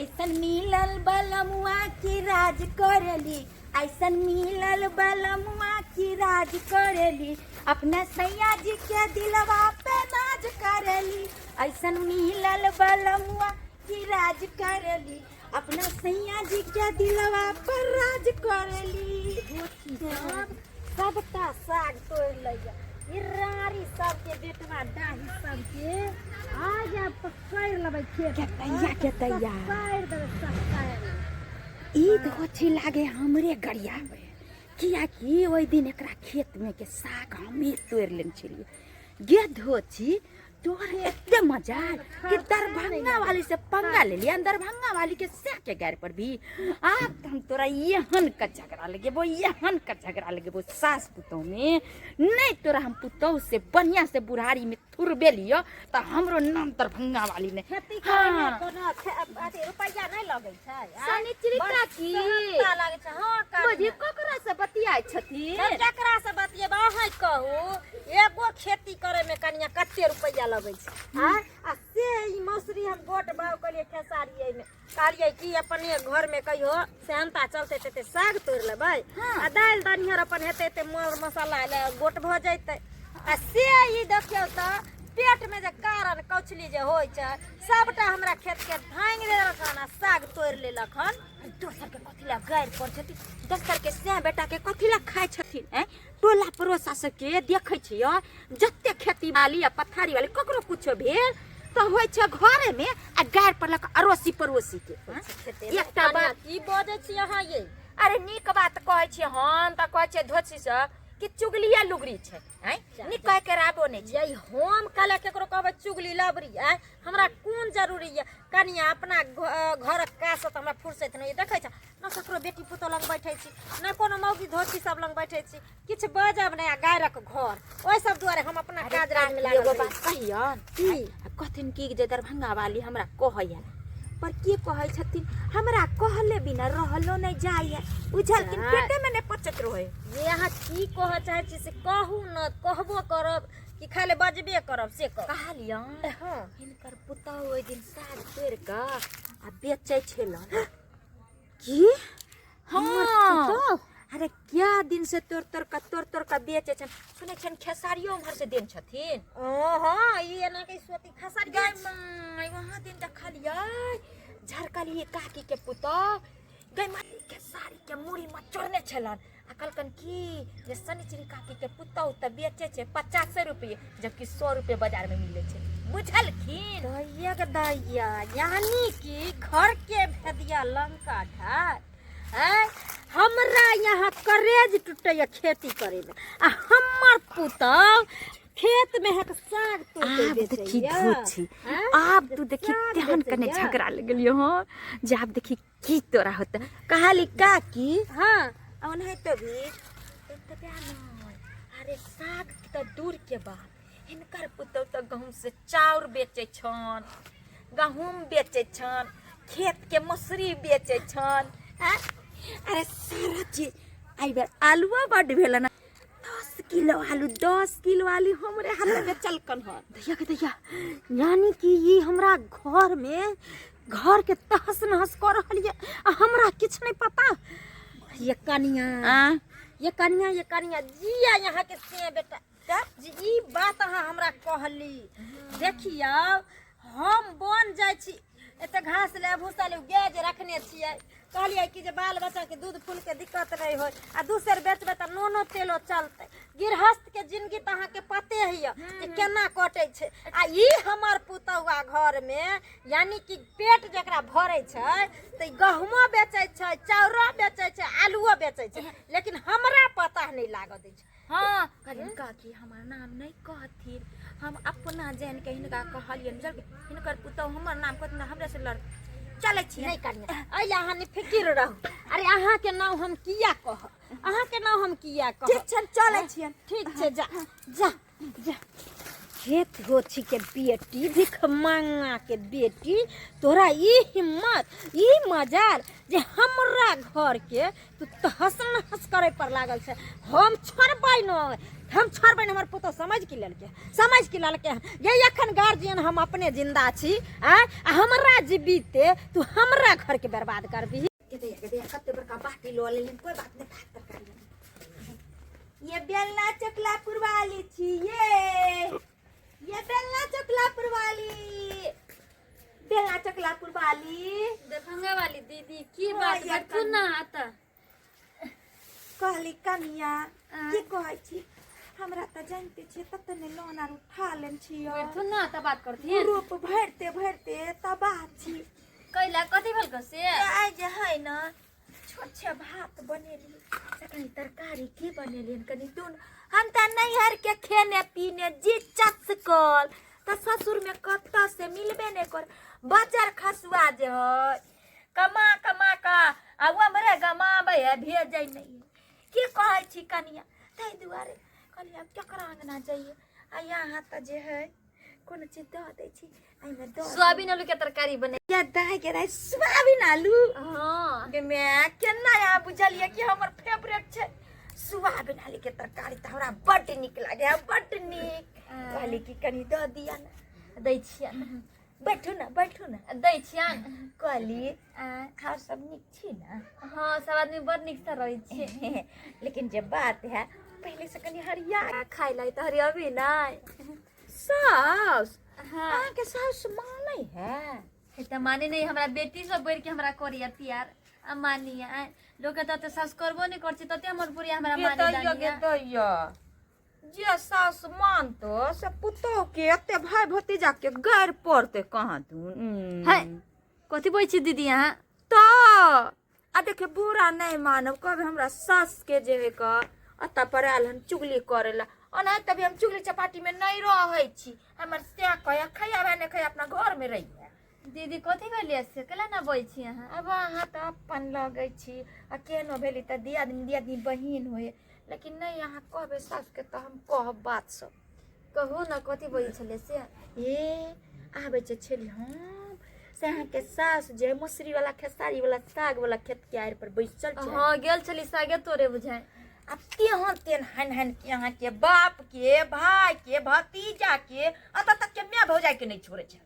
ऐसन मिलल बलमुआ की राज करेली, ऐसन मिलल बलमुआ की राज करेली, अपना सैया जी के दिलवा पे नाज करेली। ऐसन मिलल बलमुआ की राज करेली, अपना सैया जी के दिलवा पर राज करेली। सब सबटा साग तोड़ि लैया ई रारी सबके बेटवा डाही सबके आ जा पकड़ लेबै खेत। के तैया, के तैया। पकड़ देबै सस्ता। ई धोछी लागे हमरे गरियाबे, कियाकि ओहि दिन एकरा खेत में के साग हमे तोड़ि लेने छलियै। गे धोछी, तोहर एते मजा कि दरभंगा वाली से पंगा ले लिया, दरभंगा वाली के सह के गार पर भी। आब हम तोरा एहन का झगड़ा लगेबो, एहन का झगड़ा लगेबो सास पुतोह में नहीं। तोरा हम पुतोह से बढ़िया से बुढ़ारी में थुरबे लियो तऽ हमरो नाम दरभंगा वाली ने। खेती करे में कोनो अथी रुपैया नहि लगै छै, आँय? शनिचरी बड़ काकी। सस्ता लागै छै। हँ काकी। बुझी ककरा से बतियाइ छथिन? हम केकरा से बतियेबै, अहाँ कहू, एगो खेती करे में कनिया कते रुपैया लगै छै, आँय? आ से ई मौसरी हम गोट बाव कलियै खेसारी एहिमे, कहलियै कि अपने घर में कहियो सेहनता चलते तेते साग तोड़ि लेबै आ दालि दनिहर अपन हेतै ते मर मसाला ले गोट भऽ जैतै। आ से ई देखियौ तऽ पेट में जे कारण कौचली जे होइ छै, सबटा हमरा खेत के भांगि देलक हन आ साग तोड़ि लेलक हन। दोसर के कथी ला गारि पर छथिन? दोसर के सैह बेटा के कथी ला खाइ छथिन? ऐं, टोला पड़ोसा सबके देखै छियै, जते खेती वाली आ पथारी वाली ककरो कुछो भेल तऽ होइ छै घरे में आ गारि पड़लक अड़ोसी पड़ोसी के। खेते में एकटा कनिया बात की बजै छी अहाँ ये? अरे नीक बात कहै छियै हम तऽ, कहै छियै धोछी सब कि चुगलिया लुगरी छै, आँय, नीक कहे के राबो नहि छै। यै, हम काल्हि केकरो कहबै चुगली लबरी? आँय, हमरा कोन जरूरी यऽ कनिया? अपना घरक काजसँ तऽ हमरा फुर्सत नहि यऽ। देखै छ ने, ककरो बेटी पुतोह लग बैठै छी ने, कोनो मौगी धोती सब लग बैठै छी, किछु बजब नहि आ गायरक घर, ओहि सब दुआरे हम अपना काज राजमे लागल एगो रहै बात छी। कहियन? की? कहथिन कि जे दरभंगा वाली हमरा कहैया पर के कहै छथिन, हमरा कहले बिना रहलो नहि जाइए, बुझलखिन? पेटे में नहि पचत रहे। जे अहाँ की कहऽ चाहै छी से कहू ने, कहबो करब कि खाली बजबे करब, से कहू। कहलियन। हँ। हिनकर पुतहु ओहि दिन साग तोड़ि कऽ आ बेचै छलन। की? हँ। पुतहु? अरे क्या दिन से तोड़ तोड़ कऽ, तोड़ तोड़ कऽ बेचै छनि। सुनै छियनि खेसारियो उम्हर से देन छथिन। ओ हँ, ई एना के सोती खसारी। गाय माय, वहाँ दिन देखलियै, झरकलियै काकी के पुतहु गै माय खेसारी के मुड़ी में चढ़ने छलन आ कहलकन की जे शनिचरी काकी के पुतहु तऽ बेचै छै 50 रुपये, जबकि 100 रुपये बाजार में मिलै छै, बुझलखिन? दैया के दैया, यानी कि घर के भेदिया लंका ढाल। आँय, हमरा यहाँ करेज टूटैया खेती करे में आ हमर पुतहु खेत में हक साग तोड़ के आब देखी बेचैया। धोछी। आँय? आब तू देखी साग तेहन कने बेचैया। झगड़ा लगलियो हँ जे आब देखी की तोरा होता। कहली काकी। हाँ। ओनाहितो भी एतबे नहि, अरे साग तऽ दूर के बात, हिनकर पुतहु तऽ गहूँम से चाउर बेचै छन, गहूँम बेचै छन, खेत के मसुरी बेचै छन। आँय? अरे सारा चीज। एहि बेर आलुओ बड्ड भेलन, 10 किलो आलू, 10 किलो आलू हमरे हाथ बेचलकन हन। दैया के दैया, यानी कि ई हमरा घर में घर के तहस नहस कऽ रहल ये आ हमरा किछु नहि पता। ये कनिया, आ ये कनिया, ये कनिया जिया यहाँ के से बेटा जी, ई बात अहाँ हमरा कहली। देखियौ, हम बन जाइ छी एते घास ले भूसा ले, गाय जे रखने छियै, कहलियै कि जे बाल बच्चाके दूध फूलके दिक्कत नहि होय आ दोसर बेचबै तऽ नूनो तेलो चलतै। गृहस्थ के जिंदगी तऽ अहाँके पते होइए जे केना कटै छै। आ ई हमर पुतहुआ घरमे यानी कि पेट जकरा भरै छै तऽ ई गहुमो बेचै छै, चाउरो बेचै छै, आलुओ बेचै छै, लेकिन हमरा पता नहि लागऽ दै छै। हँ, कहलियनि काकी हमर नाम नहि कहथिन, हम अपना जानि के हिनका कहलियनि। बुझलखिन? हिनकर पुतहु हमर नाम कहथिन, हमरे से लड़ चलै छी। नहि कनिया, एहि लए अहाँ निफिकिर रहू। अरे अहाँके नाम हम किया कहब? अहाँके नाम हम किया कहब? ठीक छनि, चलै छियनि। ठीक छै, जा जा जा। खेत हो छी के बेटी, भिख मांगा के बेटी, तोरा ई हिम्मत, ई मजाल जे हमरा घर के तू तहस नहस करे पर लागल छै। हम छोड़बै न। हम छोड़बै ने। हमर पुतोह समझ की लेलकै, समझ की लेलकै ये एखन गार्जियन हम अपने जिंदा छी आँय, आ हमरा जीविते तू हमरा घरके बर्बाद करबिही। गे कते बड़का बाटी लऽ लेलिन, कोई बात नहीं, भात तरकारी बनेबै। ये बेलना चकलापुर वाली छी, ये बेलना चकलापुर वाली, बेलना चकलापुर वाली। दरभंगा वाली दीदी की हाँ, बात ये बैठू ना आता। कहली कनिया की कहै छी, हमरा तऽ जानिते छियै तते ने लोन आर उठा लेन छियै। बैठू ना तऽ बात करथिन। ग्रुप भरिते भरिते तबाह छी। कैला कथी भेल से? आइ जे है न छोट भात बनेली से कनि तरकारी की बनेली, कनि दून। हम तऽ नैहर के खेने पीने जी चसकल तऽ ससुर में कतऽ से मिलबे नहि कर। बजर खसुआ जे है कमा कमा कऽ आ उमरे गमाबै है, भेजै नहि है। की कहै छी कनिया, ताहि दुआरे कहलियै आब केकरा अङ्गना जइयै। आ यहाँ तऽ जे है कोनो चीज दऽ दै छी, एहिमे दऽ सोयाबीन आलू के तरकारी बने या दाइ के दाइ सोयाबीन आलू। हाँ गे माय, केना अहाँ बुझलियै कि हमर फेवरेट छै सोयाबीन आलू के तरकारी? तऽ हमरा बड्ड नीक लागै है, बड्ड नीक। कहली कि कनि दऽ दिअ ने। दै छियनि। बैठू ने, बैठू ने। दै छियनि। कहली अहाँ सब नीक छी ने? हाँ, सब आदमी बड़ नीक से रहै छियै। लेकिन जे बात है पहले से कनि हरिया खाइ लै तऽ हरियबी नहि। साउस? हाँ। अहाँके साउस मानै है? हे तऽ माने नहि, हमरा बेटी सब बढ़ि के हमरा करिया प्यार आ मानिया। आँय, लोक के तते सास करबो नहि करै छै तते हमर बुढ़िया हमरा गे माने दैया, गे जानिया। दैया, जे सास मानतो से पुतोह के एते भाई भतीजा के गारि पड़ते कहाँ दून। है कथी बोलै छी दीदी अहाँ? तऽ आ देखे बुरा नहीं मानब, कभी हमरा सास के जे है क अतऽ पर आयल हन चुगली करे ला। ओना तभी हम चुगली चपाटी में नहीं रहै छी। हमर से कहे खैया नहीं खैया, अपना घर में रहिए। दीदी कथी भेलियै से केला ना बोलै छी अहाँ? अब अहाँ तऽ अपन लगै छी आ केहनो भेली तऽ दियादनी दियादनी बहिन होय, लेकिन नहीं अहाँ कहबै सासके तऽ हम कहब बात सब। कहू ना कथी बोलै छलियै से? ए आबै छै छली हम से अहाँके सास जे मसुरी वाला खेसारी वाला साग वाला खेत के आड़ि पर बैसल छै। हाँ गेल छली सागे तोरे बुझाय। आ तेहन तेहन हन हन के अहाँके बाप के भाय के भतीजा के अतऽ तक के माय भौजाई के नहीं छोड़ै छै,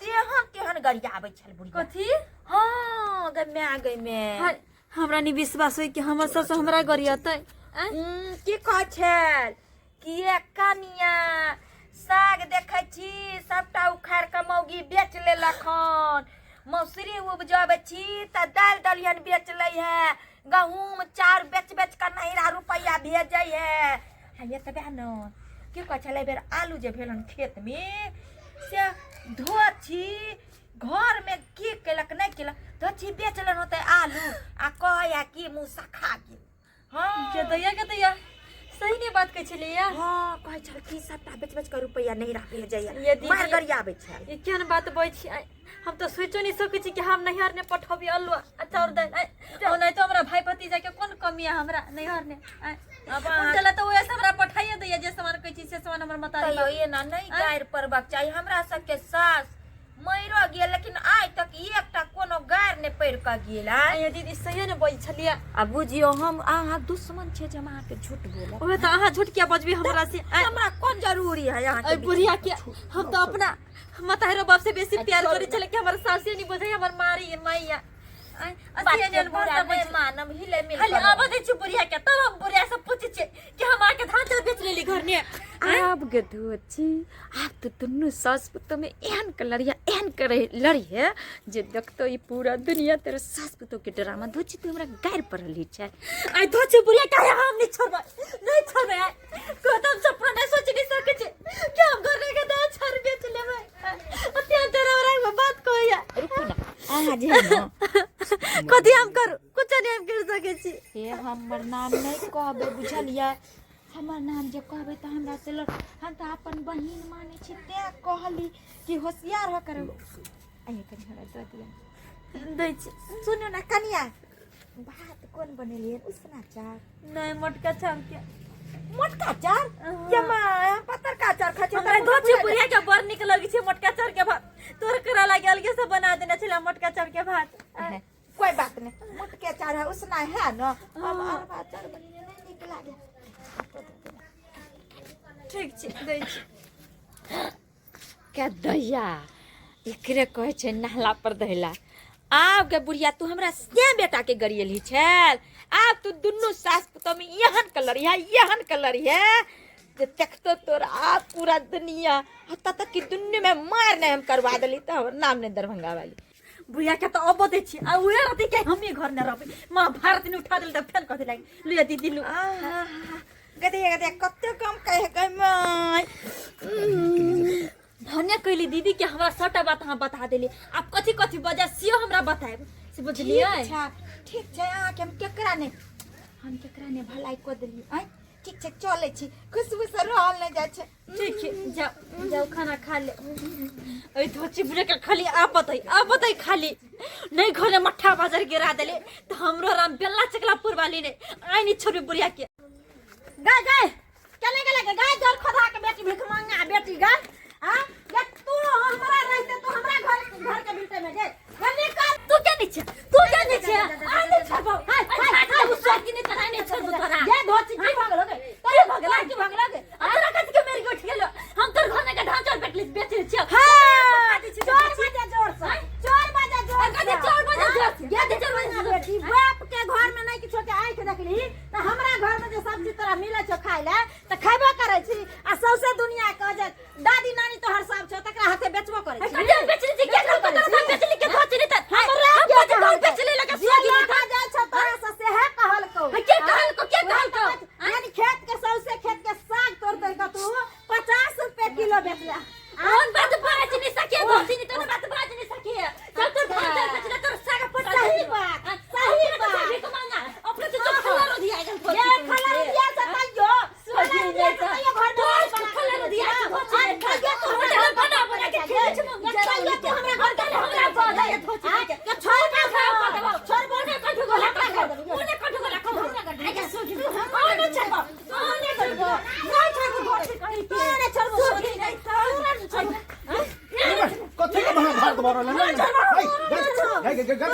तेहन तेहन गरियाबै छल बुढ़िया। कथी? हाँ गै माय, गै माय। हर, हमरा नहीं विश्वास होय कि हमर सास हमरा गरियतै। आँय? की कहै छल कि ये कनिया साग देखै छी सबटा उखाड़ि कऽ मौगी बेच लेलक हन, मौसरी उपजबै छी तऽ दालि दलिहन बेच लै है, गहूँम चाउर बेच बेच कऽ नैहरा रुपैआ भेजै है। आ एतबे न की कहै छलै, एहि बेर आलू जे भेल हन खेतमे से धोछी घरमे की केलक नहि केलक, धोछी बेच लेन होतै आलू आ कहै कि मुँह सखा गेल। हाँ के दैया, के दैया सही नहीं बात कहै छलियै? हाँ कहै छल कि सबटा बेच बेच कऽ रुपैआ नैहरा भेजैया। ये दीदी- मार गरियाबै छल। ये केहन बात बजै छी? आँय, हम तऽ सोचो नहीं सकै छी कि हम नैहर ने पठबी आलू आ चाउर दालि। आँय, ओनाहितो तो हमरा भाई भतीजा के कोन कमी है हमरा नैहर ने? आँय, अब चला तऽ ओएह से हमरा पठाइए दैया, जे सामान कहै छी से सामान हमर मतारी तैयो एना नहीं गारि पड़बाक चाही। हमरा सबके सास मरियो गेल लेकिन आइ तक एकटा कोनो गारि नहि पड़ि कऽ गेल। आइ आँय दीदी सहिए ने बजै छलियै। आ बुझियौ हम अहाँ दुश्मन छियै जे हम अहाँके झूठ बोलब? ओहे तऽ अहाँ झूठ किया बजबी हमरा से? आँय, हमरा कोन जरूरी है अहाँके अइ बुढ़िया के हम तऽ अपना मतारो बाप से बेसी प्यार करै छलै कि हमर सासे नहीं बुझै हमर मारी माइया। आँय, बात अथी के एहन बुरा भाषा नहि बजै। मानब, हिले मिल खाली कऽ आबऽ दै छी बुढ़िया के तब हम बुढ़िया से पूछै छियै कि हम आके धान चाउर बेच लेली घर ने। आब गे धोची, आब तऽ दुनू सास पुतोह में एहन के लड़िया, एहन के लड़िहे जे देखतो ई पूरा दुनिया तेरे सास पुतोह के ड्रामा। धोची तू हमरा गारि पड़ली छै। आइ धोची बुढ़िया काहे हम नहीं छोड़बै, नहीं छोड़बै। आइ कहत हम सपना नहीं सोच नहीं सकै छी कि हम घर के धान चाउर बेच लेबै। अत्यंत हमरा बात कहैया। रुकू ना अहाँ जे है ना कथी हम करू? कुछ नहीं हम कर सकै छी। हे हमर नाम नहि कहबै, बुझलियै? हमर नाम जे कहबै तऽ हमरा से लड़। हम तऽ अपन बहिन मानै छी तें कहली कि होशियार हो करू। आइए कनि हमरा दऽ दिअ। दै छी। सुनू ने कनिया, भात कोन बनेलियै, उसना चाउर? नहीं, मोटका चाउर के। मोटका चाउर? ये माँ, हम पतरका चाउर खाइ छी। हमरा धोची बुढ़िया के बड़ नीक लगै छै मोटका चाउर के भात। तोर करा लागे अलगे से बना देने छलै मोटका चाउर के भात। कोई बात नहीं, मोटके चाउर है, उसना है न। हम अरबा चाउर बनेलियै, नहीं नीक लागे। ठीक छै, दै छी। के दैया, एकरे कहै छै नहला पर दहिला। आब गे बुढ़िया, तू हमरा से बेटा के गरियलही छल। आब तू दुनू सास पुतोह में एहन कलर है, एहन कलर है जे देखतो तोर आब पूरा दुनिया। हत्ता तक कि दुनू में मार नहीं हम करवा देली तो हमर नाम नहीं दरभंगा वाली। बुढ़िया के तो अब दै छी आ उहे रहतै के हमी घर न रहबै। महाभारत ने उठा देल त फेन कथि लागि लुया दीदी लु। गदे गदे कते कम कहे गई my. धन्य कैली दीदी के हमरा सबटा बात अहाँ बता देली। आब कथी कथी बजा सेहो हमरा बतायब से बुझलियै। ठीक छै, ठीक छै। अहाँके हम केकरा ने, हम केकरा ने भलाई कऽ देलियै आँय। ठीक छै, चलै छी, खुशबू से रहल नहि जाइ छै। ठीक छै, जाओ जाओ, खाना खा ले। एहि धोची बुढ़े के खाली आबत है, आबत है खाली नहीं घरे मट्ठा बाजार गिरा देले तो हमरो राम बेला चकला पुरवाली ने आइ नहीं छोड़बे बुढ़िया के। गाय गाय चले गेले गे गाय, घर खोदा के बेटी, भीख मांगा बेटी गाय। हां ये तू हमरा रहते तू हमरा घर घर के भीतर में गे गे निकल। तू क्या नहीं छे, तू क्या नहीं छे, आइ नहीं छोड़बो, हाय हाय हाय, उ सोच के नहीं तोरा नहीं छोड़बो तोरा। ये धोची की भागलो गे? के भगला, के भगला गे? आ तोरा कथी के मेरी गोठ गेलो? हम तोर घर के धान चाउर बेचली बेचले छियो। हां, चोर बाजा जोर से, चोर बाजा जोर से। कथी चोर बाजा जोर से? ये कथी चोर बाजा जोर से? बेटी, बाप के घर में नहीं किछो के आंख देखली त हमरा घर में जे सब्जी तोरा मिलै छौ खाय ले त खैबो करै छी आ सौसे दुनिया कह जे दादी नानी तोहर सब छौ तकरा हाथे बेचबो करै छी। कथी बेचली छी? के कहलको तोरा सब बेचली के धोचली त? हमरा हम के कथी तोर कहलको? बेचली लगे जे सोगी लगा जाइ छौ तोरा से सेहे कहलको। के कहलको, के कहलको? यानी खेत के सौसे खेत के साग तोड़ तोड़ के तू 50 रुपए किलो बेचला। ओन बात बाज नहीं सके धोती नहीं, तोर बात बाज नहीं सके। जब तोर धान चाउर बेचले तोर साग पटा। सही बात, सही बात। भीख मांगा अपने तो जो खला रो दिया गेल। ये खला दिया से तैयो, खला दिया से तैयो घर में तोर बना खला रो दिया से धोती आ, तैयो तू हमरा होटल बना बना के खेले छ। ये तैयो तू हमरा घर के हमरा बना के धोती आ, ये छोड़ बा, छोड़ बोने कठु गोला बोने कठु गोला कठु आगे सोगी ओने छोड़बो, ओने छोड़बो, नहीं छोड़बो घर से कहीं के नहीं छोड़बो, सोगी नहीं नहीं छोड़बो। कथी के महाभारत भऽ रहल है? गई गई गई गई।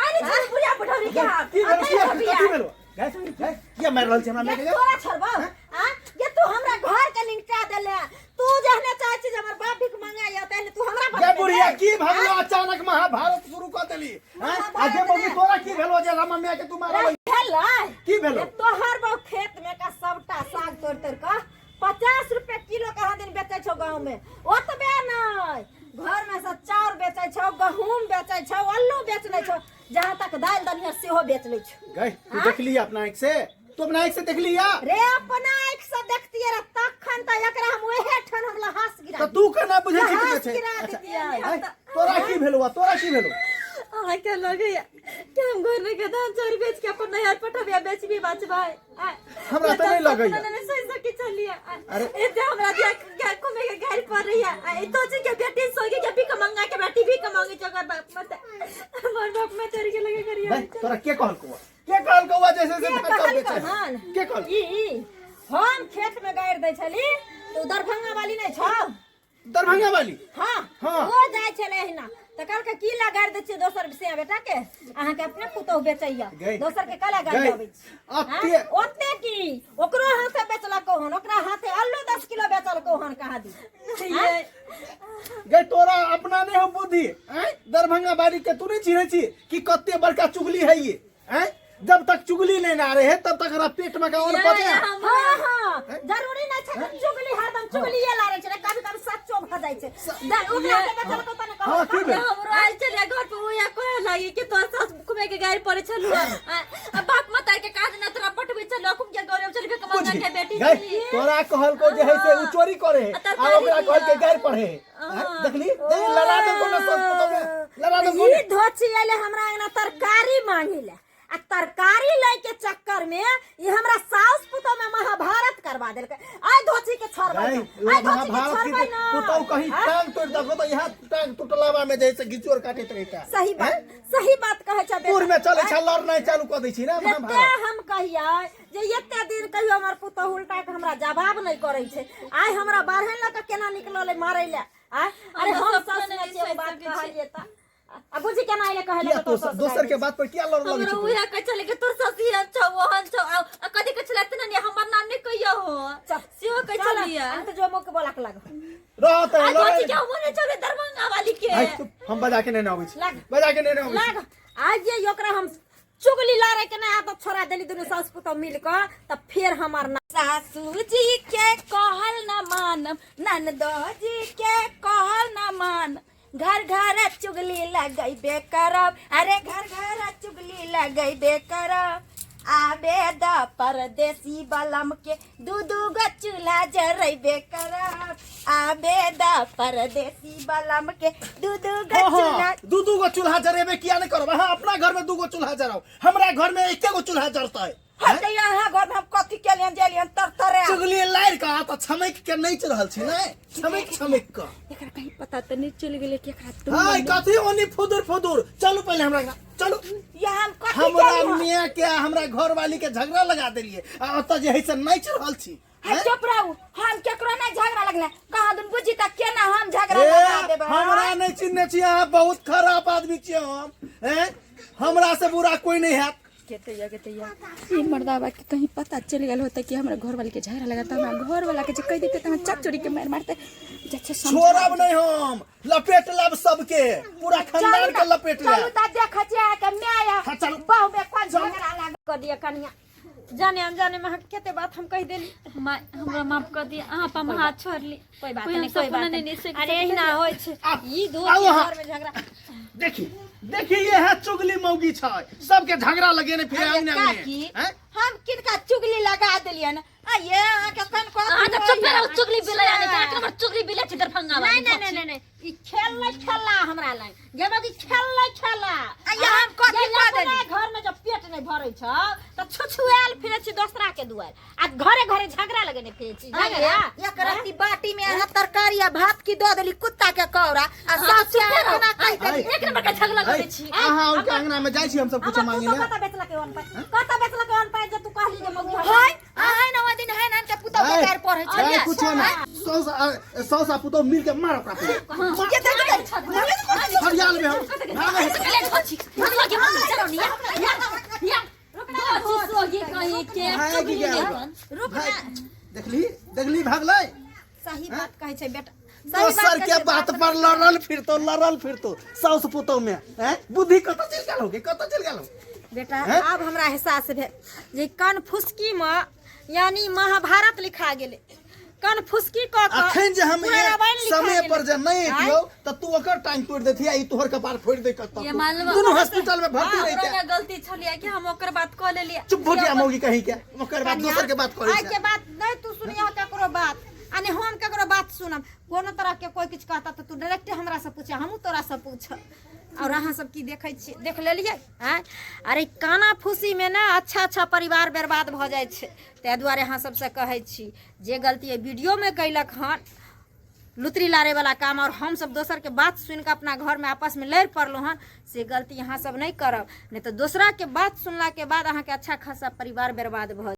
आने छोड़ बुढ़िया पठौरी के। की भेलो? किया, कथी भेलो? गई गई, किया मारि रहल छै हमरा माय के? तोरा छोड़बो आ? ये तू हमरा घर के लिंगटा देले। तू जहने चाहे छी जे हमर बाप भीख मंगा या तेहने तू हमरा गे बतबे। बुढ़िया, की भगलो अचानक महाभारत शुरू कऽ देली हैं? आ गे मम्मी, तोरा की भेलो जे रामा माय के तू मारल? भेलै की भेलो? ये तोहर बहु खेत में का सबटा साग तोड़ तोड़ के 50 रुपए किलो कहाँ दिन बेचै छौ गाँव में। ओतबे नहीं, घर में से चाउर बेचै छौ, गहूम बेचै छौ, अल्लू बेच लै छौ, जहाँ तक दालि दलिया सेहो बेच लै छौ। गई, तू देखली अपना आँख से? तू अपना आँख से देखली या? रे, अपना आँख से देखतियै रे तखन त एकरा हम ओहे ठान हम लहास गिरा तऽ तू केना बुझै छी कि लहास बेचै? गिरा अच्छा, दितियै। आँय, तोरा की भेलो? तोरा की भेलो? अहाँके लगैया कि हम घर में के धान चाउर बेच के अपन नैहर पठबिया बेचबी बचबै? हमरा तऽ नहि लगैया। नहीं सोच सके चलिए। अरे। एते हमरा दिया के घूमे के घर पर रही है। ए तो के बेटी सोगे के भी कमांगा के बेटी भी कमांगे जगर बाप मत हमर बाप में तेरे के लगे करिया। गई, तोरा के कहलको? के कहलको जैसे से के धान चाउर कहलको बेचै? हन? के कहलको? ई हम खेत में गाड़ि दै छली तऽ उ दरभंगा वाली नहि छौ? दरभंगा वाली। हाँ। हाँ। ओ जाइ छलै एहिना तऽ कहलकै की ला गाड़ि दै छियै दोसर से बेटा के? अहाँके अपने पुतोहु बेचैया, गई। दोसर के कला गाड़ि गई। अबै छी? अते ओते की ओकरो हाथे बेचलको हन, ओकरा हाथे अल्लू 10 किलो बेचलको हन कहाँ दी। गई, तोरा अपना नहीं हो बुद्धि आँय? दरभंगा वाली के तू नहीं चिन्है छी कि कते बड़का चुगली है ये आँय? जब तक चुगली नहीं ना रहे तब तक एकरा पेट में का और पचे। हाँ हाँ, जरूरी नहीं छै कि चुगली हरदम चुगलिये लारे छै, कभी कभी सच्चो भ जाइ छै। ओकरा के बेचलको त ने कहू। हाँ, की भेल? हमरो आयल छलियै घर पर ओया कहे लागी कि तोर सास घूमे के गाड़ी पड़े छलु आ बाप मतार के काज न तोरा पटबै छलु, घूम के गौरव चलबे कमांगा के बेटी गई, छी। तोरा कहलको जे है से उ चोरी करे है आ आ तरकारी ओकरा दिया। कहलके गारि पढ़े है। आँय, देखली देख, लड़ा दे कोनो सास पुतोह में लड़ा दे ई धोची आइले हमरा अंगना तरकारी मांगी ले आ तरकारी लै के चक्कर में ई हमरा साउस पुतोह में महाभारत करवा देलकै। आइ धोची के छोड़बै गई, ना, आइ धोची के महाभारत की छोड़बै ना। पुतोह कहीं टांग तोड़ दको तो यहाँ टांग टूटलावा में जैसे घिचोर काटैत रहता। सही बात, सही बात कहै छ बेटा। पुर में चलै छ, लड़नाइ चालू कऽ दै छी ने एते महाभारत। हम कहियै जे एते दिन कहियो हमर पुतोह उल्टा के हमरा जवाब नहि करै छै, आइ हमरा बाढ़नि लऽ के केना निकललै मारै लए? आइ अरे हम हमरा सास सपना नहि नहि छियै, ओ सोचि बात सकै छी। कहलियै तऽ आ बुझी केना एले कहै किया लए तोर दोसर सास दोसर के बात पर किया लड़ लगै हमरो छै उहे कहै छलै कि तोर सास एहन छौ ओहन छौ आ कथी कहै छलै तऽ नहि हमर नाम नहि कहियो हो सेहो कहै छलियै। हम तऽ जो मुख बोला के लाग रहत आ लड़ाई धोती के हमहूँ नहि छोड़बै दरभंगा वाली के। आइ चुप, हम बजा के नहि आबै छी। लाग। बजा के नहि आबै छी। लाग आज जे ओकरा हम चुगली लारे के नहि आदत छोड़ा देली दुनू सास पुतोह मिल के तऽ फेर हमर ना सासू जी के कहल न मानब, ननदो जी के कहल न मान, घर घर चुगली लगैबे करब, अरे घर घर चुगली लगैबे करब। आबे द परदेसी बलम के दू दू गो चूल्हा जरैबे करब, आबे द परदेसी बलम के दू दू गो हाँ, चूल्हा। हाँ, दू दू गो चूल्हा जरेबे किया नहीं करब? अहाँ अपना घर में दू गो चूल्हा जराउ, हमरा घर में एके गो चूल्हा जरतै। हट यहाँ घर में हम कथी केलियन जेलियन तर तरे चुगली लारि कऽ तऽ छमकि के नाचि रहल छी ने, छमकि छमकि कऽ। एकरा कहीं पता तऽ नहीं चलि गेलै कि एकरा तुम हाय कथी ओनी फुदुर फुदुर, चलू पहिले हमरा घर, चलू। यहाँ हम कथी हमरा केलियन? मियाँ के आ हमरा घरवाली के झगड़ा लगा देलिए आ ओतऽ जे है से नाचि रहल छी। हे हैं? चुप रहू, हम केकरो नहीं झगड़ा लगले, कहाँ दुन बुझी त केना हम झगड़ा ए, लगा देबै। हमरा नहीं चिन्हने छी अहाँ, बहुत खराब आदमी छी हम, हैं? हमरा से बुरा कोई नहीं हैत। ई मर्दाबा के कहीं पता चल गेल होता कि हमरा घर वाले के झगड़ा लगा, त हमरा घर वाला के जे कह देते त हमरा चट चोरी के मार मारते। जे छोड़ब नहीं हम, लपेट लब सबके, पूरा खानदान के लपेट चलू लेब। त देख छी अहाँ के my हाँ, चलू। बहु में कोन झगड़ा लगा कर दिया कनिया, जाने अनजाने में अहाँके कते बात हम कहि देली। माय हमरा माफ कर दिया, अहाँ पर हम हाथ छोड़ली। कोई बात कोई हम नहीं, कोई सपना बात नहीं नहीं। नहीं अरे एहिना होइ छै ई दू आउ अहाँ। घर में झगड़ा। देखी देखी ये है चुगली मौगी छै, सबके झगड़ा लगेने फिर अरे अंगने अंगने। काकी, हैं? हम किनका चुगली लगा देलियन? आ ये अहाँ के कन को अहाँ तऽ चुप रहू, चुगली बिलै आने तऽ एक नंबर चुगली बिलै छै दरभंगा वाली। नहीं नहीं नहीं नहीं, ई खेल नहीं खेला हमरा लग गेबो की खेल नहीं खेला। आ ये हम कथी ये कऽ अपने देली? घर में जब पेट नहीं भरै छ त छुछुआल फिरे छी दोसरा के दुआर आ घरे घरे झगड़ा लगेने फिरे छी झगड़ा। एक रत्ती बाटी में अहाँ तरकारी आ भात की दऽ देली कुत्ता के कौरा आ सब चुप रहू। केना कहि देली? एक नंबर के झगड़ा करै छी। अहाँ उनके अंगना में जाइ छी हम सब कुछ हमर मांगे पुतोह ले। कतऽ बेचलकै ओन पाइ, कतऽ बेचलकै ओन पाइ जे तू कहली जे मौगी हम हाय अहाँ न ओहि दिन है न के पुतोह के गारि पढ़ै ऐ, छलियै। कुछो ना, सौस आ पुतोह मिल के मार ओकरा पहिले। ये देख देख हरियाल में हम भागे है। ले छोची भगवा के मम्मी चलो निया या या धोची सोगी कहीं के भागि चुगली गेल। नहीं बन। रुक भाग। ना। देखली देखली भागलै। सही बात कहै छै बेटा, सही दोसर बात के बात पर लड़ल फिरतो, लड़ल फिरतो साउस पुतोह में, हैं? बुद्धि कतऽ चलि गेल होगे, कतऽ चलि गेल हो? बेटा हैं? आब हमरा एहसास भेल जे कनफुसकी में यानी महाभारत लिखा गेलै, कनफुसकी कऽ कऽ अखन जे हम पूरा ए रामायण लिखा समय गेलै। पर जे नहीं एतियौ तऽ तू ओकर टांग तोड़ि देथी आ ई तोहर कपार फोड़ि दे कतऽ। ये मालूम दुनू हॉस्पिटल में भर्ती हमरा रहिते। ना गलती छलियै कि हम ओकर बात कऽ लेलियै। चुप भऽ जा मौगी कहीं के, ओकर बात दोसर के बात करै आइ के छै। बात नहीं तू सुनिया केकरो बात आ नहीं हम केकरो बात सुनब। कोनो तरह के कोई किछु कहता तऽ तू डायरेक्ट हमरा से पूछ, हमहूँ तोरा से पूछब। और अहाँ सब की देखै छियै, देख लेलियै आँय? अरे काना फूसी में ना अच्छा अच्छा परिवार बर्बाद भऽ जाइ छै। ताहि दुआरे अहाँ सबसँ कहै छी जे गलती एहि वीडियोमे कयलक हन लुतरी लारैवला काम और हमसब दोसरके बात सुनिकऽ अपना घरमे आपसमे लड़ि पड़लहुँ हन, से गलती अहाँ सब नहि करब, नहि तऽ दोसराके बात सुनलाके बाद अहाँके अच्छा खासा परिवार बर्बाद भऽ